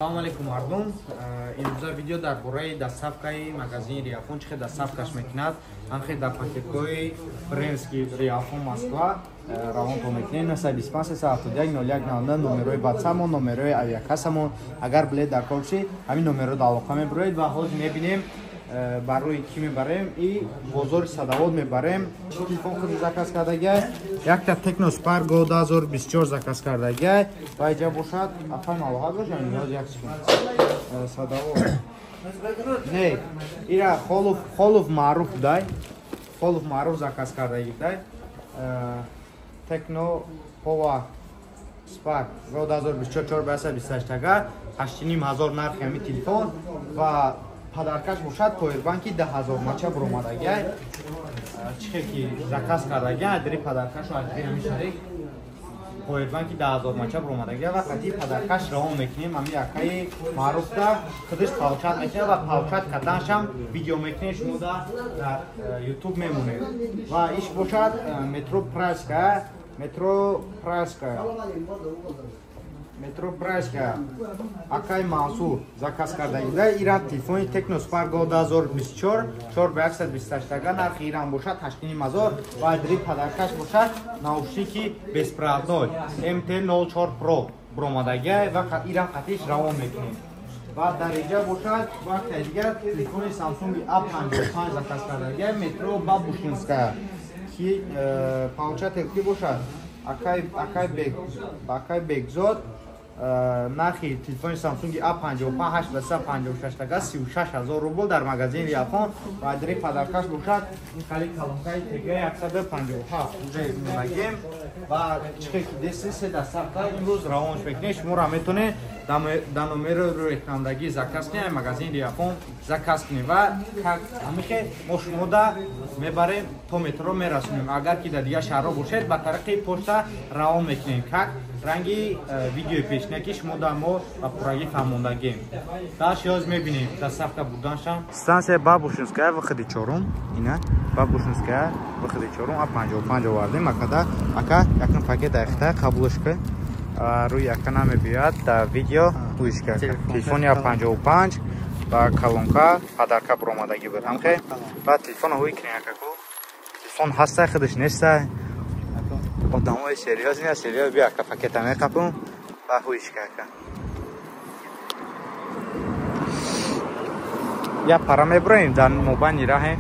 Салом алейкум мардум. Имрӯза видео дар бораи доставкаи магазини Риафон, чӣ хел доставкаш мекунад, ҳамхел дар пакетгоҳи Бренский Риафон Москва равонто мекунем. 925 371 01 99 номерои ватсапмон, номерои авиакассамон. Агар билет дар кор ши, ҳамин номеро дар алоқа мебироед ва ҳозир мебинем барои кӣ мебарем и бозори Садовод мебарем. Чӣ телефон худ заказ кардагиай? Якта Tecno Spark Go 2024 заказ кардагиай ва иҷа бошад афай малоҳат бошад, ниёз як секунд. Садовод. Не, ира Холов Маъруф будай. Холов Маъруф заказ кардаги будай. Tecno Pova Spark Go 2024 428 тага 8,5 ҳазор нархи ҳамин телефон ва подаркаш бошад повербанки 10 000 мача буромадагиай. Чӣ хел ки заказ кардагиай, адри подаркашу адри ҳамин шарик повербанки 10 000 мача буромадагиай ва қати подаркаш равон мекунем. Ҳамин акаи маъруфта худаш получать мекунад ва получать карданашам видео мекунем, шумо дар Ютуб мемонед. Ва иш бошад метро Пражская, метро Пражская, метро Пражская, акай Мансур заказ кардагида. Ира телефони Tecno Spark Go 2024 4 ба 128 тага, нархи ирам бошад 8,5 ҳазор ва дри подаркаш бошад наушники беспроводной MT04 Pro буромадагиай ва ирам қатиш равон мекунем. Ва дар инҷа бошад вақте дигар телефони Samsung A55 заказ кардагиай, метро Бабушкинская, ки получатель ки бошад акай Бекзод. Нархи телефони Samsung A55 856 тага 36 000 рубл дар магазини Риафон ва дри подаркаш бошад ин хали колонкаи ТГ 157 уже монагем. Ва чӣ хел ки деси се доставка имрӯз равонш мекунем. Шуморо метавонед дар номери рӯйхондагӣ заказ кунед, магазини Риафон заказ кунед ва ҳамихе мо шумода мебарем, то метро мерасонем. Агар ки дар дигар шаҳрҳо бошед, ба тариқи почта равон мекунем, как ранги видеои пешина ки шумо дар мо ба пуррагӣ фаҳмондагем. Даш ёз мебинем доставка бурданшам. Станция Бабушкинская, выходи чорум, ина Бабушкинская, выходи чорум, А55 овардем. Акада ака якн пакет дахта қабулш ки рӯи ака намебиёяд дар видео ҳуиш ка. Телефони А55 ба колонка подарка буромадагӣ буд ҳамхе ва телефона ҳуй кунем, акаку телефон ҳастай, худаш нестай. Одамои серьёзный, серьёз. Биё, ака, пакета меқапум ва ҳуиш ка, ака. Я пара мебуроем дар мобайни раҳем.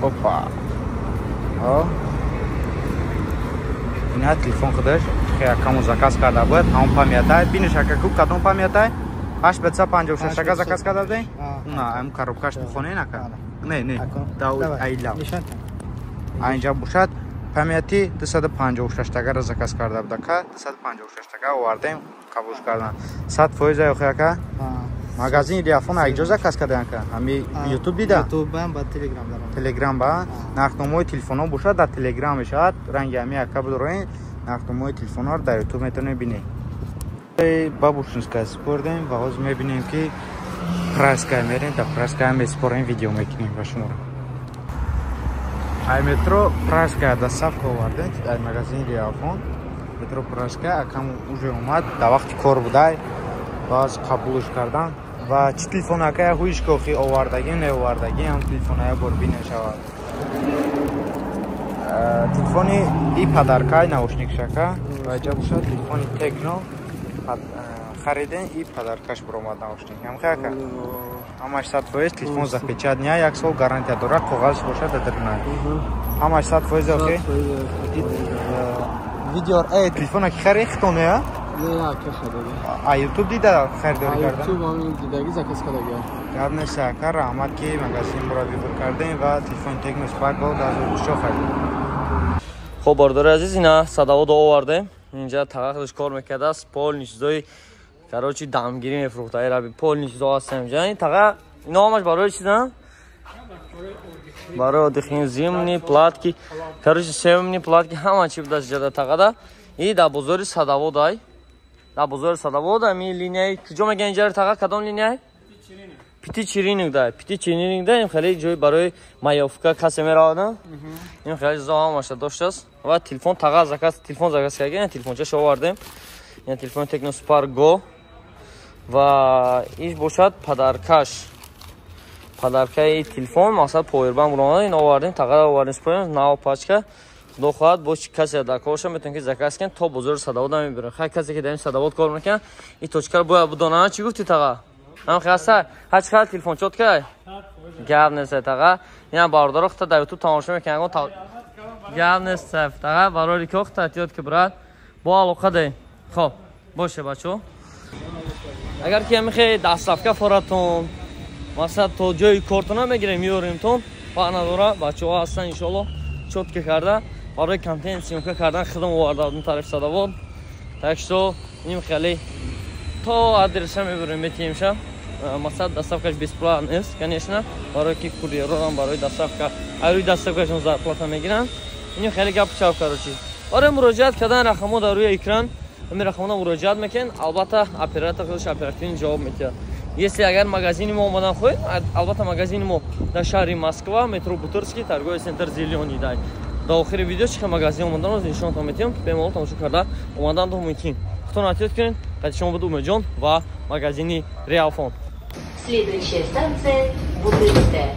Опа, ина телефон худаш акаму заказ карда буд, ҳамон памятай бинеш, акаку кадом памятай 8 ба 56 ака заказ карда будем, на ҳамон коробкаш бухонен, ака. Не, не, айла айнҷа бошад памяти 256 тагара заказ карда буд, ака, 256 тага овардем, қабул кардан 100% охи, ака. Магазини Риафон айҷо заказ кардан, ака, ҳами Ютуб дида, Телеграм ба нархномаҳои телефонҳо бошад дар Телеграм мешавад. Ранги ҳами ака бидороен, нархномаҳои телефонҳоро дар Ютуб метавонед бинед. Бабушкинская спордем ва ҳозир мебинем ки Пражская мерем, дар Пражская меспорем, видео мекунем ба шуморо. Ай метро Пражская доставка овардем ай магазини Риафон, метро Пражская. Акам уже омад, дар вақти кор будай, баъз қабулш кардан. Ва чӣ телефон, ака, ҳуиш ки охи овардагӣ неовардагӣ ҳам телефона як бор бинешавад. Телефони и подаркай наушник шака ва иҷа бошад телефони Tecno харидем и подаркаш буромад наушник ҳамхе, ака, ҳамаш 100%. Телефон запечатания, як сол гарантия дорад, коғазш бошад дадрина, ҳамаш 100% охи. Видео телефона ки харид хитоне? А Ютуб дида харидорӣ карда? Гап нест, ака, раҳмат ки магазин моро выбор кардем ва телефони Tecno Spark Go 2024 харидем. Хоб, бордори азиз, ина Садоводо овардем. Инҷа таға худаш кор мекардааст, полный чизои, короче, дамгирӣ мефурӯхта. Раби полный чизо ҳастем инҷа. Ин таға ино ҳамаш барои чизан? Барои отдыхин, зимние платки, короче, семни платки, ҳама чи будааст иҷа дар тағада. И дар бозори Садоводай, дар бозори Садовод ами линияи куҷо мегӯян инҷаро, таға, кадом линияй? Птичий рынок да, Птичий рынок да, ин хеле ҷой барои маёвка касе меравад. Ин хеле чизо ҳамаша доштааст. Ва телефон таға заказ, телефон заказ карда, телефончаша овардем. Ин телефон Tecno Spark Go ва иш бошад подаркаш. Подаркаи телефон, мақсад повербанк буромада, ин овардем, таға овардем, споем, нав пачка. Худо хоҳад, бо касе дар корша метавон ки заказ кунед, то бозори Садовод мебирем. Хай, касе ки дар ин Садовод кор мекунад, ин точкаро бояд бидонанд. Чӣ гуфтӣ, таға? Ҳам хаста, ҳач хал телефон чёткай? Гап нест, таға. Ина бародаро хта дар YouTube тамошо мекунанд, гап нест, таға, барори кохта эҳтиёт ки, брат, бо алоқа даем. Хоб, боше, бачо. Агар ки мехоҳед доставка форатон, масалан, то ҷои кортона мегирем, меоримтон, фарқ надора, бачаҳо ҳастан, иншоалло, чётко карда, барои контент съёмка кардан хидм оварда будем тарафи Садовод. Так что ним хеле то адреса мебарем, метиҳемша. Масалан, доставкаш бесплатно нест, конечно, барои ки курьерорам барои доставка, айрӯи доставкашон зарплата мегиранд. Иним хеле гапу чав, короче. Барои муроҷиат кардан рақамҳо дар рӯи экран, ҳамин рақамҳо муроҷиат мекунед, албатта, оператор худаш оперативно ҷавоб медиҳад. Если агар магазини мо омадан хоҳед, албатта, магазини мо дар шаҳри Москва, метро Бутырский, торговый центр «Зелёный» дай. До охири видео чӣ магазин омаданро нишонтон метиҳам, бемалол тамошо карда омадан мумкин. Худтон эҳтиёт кунед. Қади шумо буд Умедҷон ва магазини Реалфон. Следующая станция Бутырская.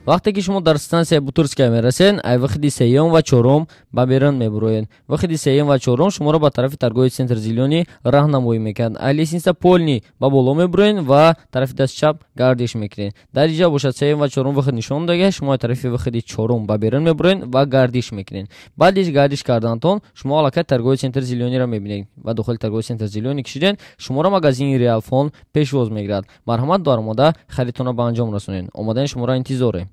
Вақте ки шумо дар стансияи Бутырская мерасед, ай выходи сеюм ва чорум ба берун мебуроед. Выходи сеюм ва чорум шуморо ба тарафи торговый центр «Зелёный» раҳнамоӣ мекунад. Ай лестница Польный ба боло мебуроед ва тарафи дасти чап гардиш мекунед. Дар инҷа бошад сеюм ва чорум выход нишон дага, шумо тарафи выходи чорум ба берун мебуроед ва гардиш мекунед. Баъди гардиш кардантон шумо аллакай торговый центр «Зелёныйро» мебинед ва дохили торговый центр «Зелёный» кишиден, шуморо магазини Реалфон пешвоз мегирад. Марҳамат, даромада харидтонро ба анҷом расонед. Омадани шуморо интизорем.